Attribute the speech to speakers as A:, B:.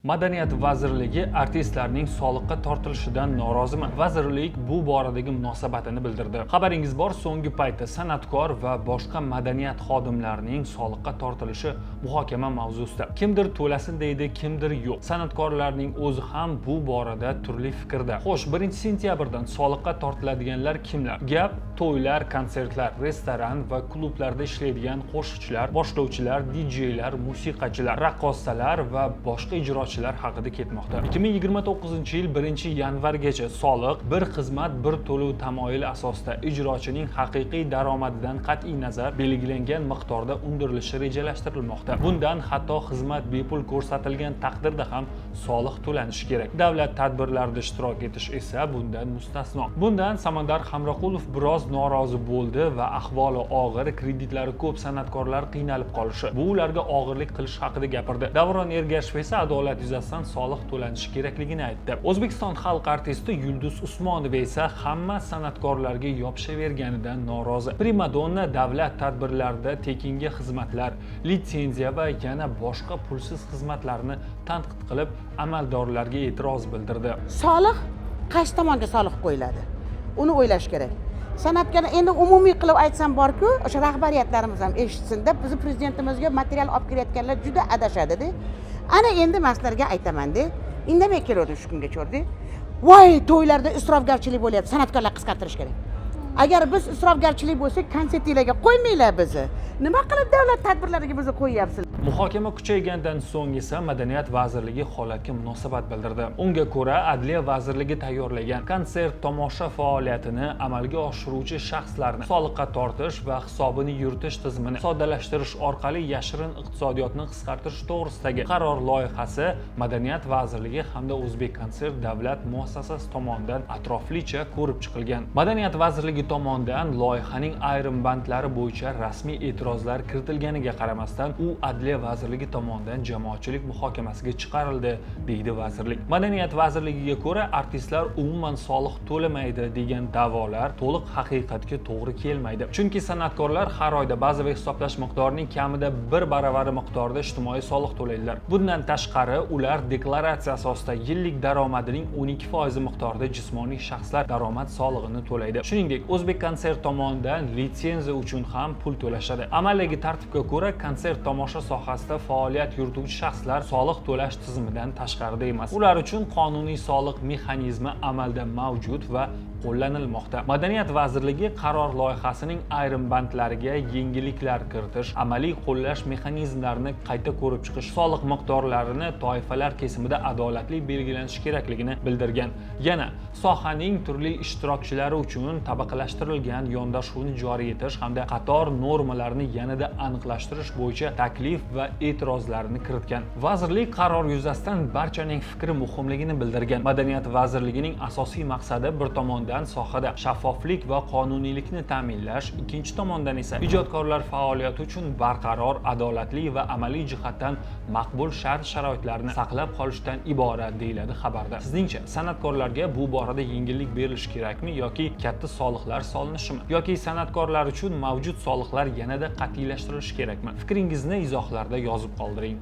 A: Madaniyat vazirligi artistlarning soliqqa tortilishidan norozimi? Vazirlik bu boradagi munosabatini bildirdi. Xabaringiz bor, so'nggi paytda san'atkor va boshqa madaniyat xodimlarining soliqqa tortilishi muhokama mavzusida. Kimdir to'lasin deydi, kimdir yo'q. San'atkorlarning o'zi ham bu borada turli fikrda. Xo'sh, 1-sentyabrdan soliqqa tortiladiganlar kimlar? Gap to'ylar, konsertlar, restoran va klublarda ishlaydigan qo'shiqchilar, boshlovchilar, DJ-lar, musiqachilar, raqqosalar va boshqa ijrochilar haqida ketmoqda. 2029-yil 1-yanvargacha soliq bir xizmat, bir to'lov tamoyili asosida ijrochining haqiqiy daromadidan qat'iy nazar belgilangan miqdorda undirilishi rejalashtirilmoqda. Bundan hatto xizmat bepul ko'rsatilgan taqdirda ham soliq to'lanishi kerak. Davlat tadbirlarida ishtirok etish esa bundan mustasno. Bundan Samandar Hamroqulov biroz norozi bo'ldi va ahvoli og'ir, kreditlari ko'p san'atkorlar qiynalib qolishi, bu ularga og'irlik qilishi haqida gapirdi. Davron Ergashev esa adolat yuzasidan soliq to'lanishi kerakligini aytdi. O'zbekiston xalq artisti Yulduz Usmonova esa hamma san'atkorlarga yopishaverganidan norozi. Primadonna davlat tadbirlarida tekinga xizmatlar, litsenziya va yana boshqa pulsiz xizmatlarni tanqid qilib, amaldorlarga e'tiroz bildirdi.
B: Soliq qaysi tomonga soliq qo'yiladi, uni o'ylash kerak san'atga. Endi umumiy qilib aytsam borku, o'sha rahbariyatlarimiz ham eshitsin deb, bizni prezidentimizga material olib kelayotganlar juda adashadida. Ana endi man sizlarga aytamanda, indamay keluvdim shu kungacha. Voy, to'ylarda isrofgarchilik bo'lyapti, san'atkorlar qisqartirish kerak. Agar biz isrofgarchilik bo'lsak, konsertinglarga qo'ymanglar bizni. Nima qilib davlat tadbirlariga bizni qo'yyapsizlar?
A: Muhokama kuchaygandan so'ng esa Madaniyat vazirligi holatga munosabat bildirdi. Unga ko'ra, Adliya vazirligi tayyorlagan konsert tomosha faoliyatini amalga oshiruvchi shaxslarni soliqqa tortish va hisobini yuritish tizimini soddalashtirish orqali yashirin iqtisodiyotni qisqartirish to'g'risidagi qaror loyihasi Madaniyat vazirligi hamda O'zbekkonsert davlat muassasasi tomonidan atroflicha ko'rib chiqilgan. Madaniyat vazirligi tomonidan loyihaning ayrim bandlari bo'yicha rasmiy e'tirozlar kiritilganiga qaramasdan, u Adliya vazirligi tomonidan jamoatchilik muhokamasiga chiqarildi, deydi vazirlik. Madaniyat vazirligiga ko'ra, artistlar umuman soliq to'lamaydi degan da'volar to'liq haqiqatga to'g'ri kelmaydi. Chunki san'atkorlar har oyda bazaviy hisoblash miqdorining kamida bir baravari miqdorida ijtimoiy soliq to'laydilar. Bundan tashqari, ular deklaratsiya asosida yillik daromadining 12% miqdorida jismoniy shaxslar daromad solig'ini to'laydi. Shuningdek, O'zbekkonsert tomonidan litsenziya uchun ham pul to'lashadi. Amaldagi tartibga ko'ra, konsert tomosha sohasida faoliyat yurituvchi shaxslar soliq to'lash tizimidan tashqarida emas. Ular uchun qonuniy soliq mexanizmi amalda mavjud va qo'llanilmoqda. Madaniyat vazirligi qaror loyihasining ayrim bandlariga yengilliklar kiritish, amaliy qo'llash mexanizmlarini qayta ko'rib chiqish, soliq miqdorlarini toifalar kesimida adolatli belgilanishi kerakligini bildirgan. Yana sohaning turli ishtirokchilari uchun tabaqalashtirilgan yondashuvni joriy etish hamda qator normalarni yanada aniqlashtirish bo'yicha taklif va e'tirozlarini kiritgan. Vazirlik qaror yuzasidan barchaning fikri muhimligini bildirgan. Madaniyat vazirligining asosiy maqsadi bir tomondan sohada shaffoflik va qonuniylikni ta'minlash, ikkinchi tomondan esa ijodkorlar faoliyati uchun barqaror, adolatli va amaliy jihatdan maqbul shart sharoitlarni saqlab qolishdan iborat, deyiladi xabarda. Sizningcha, san'atkorlarga bu borada yengillik berilishi kerakmi yoki katta soliqlar solinishimi? Yoki san'atkorlar uchun mavjud soliqlar yanada qat'iylashtirilishi kerakmi? Fikringizni izohlarda yozib qoldiring.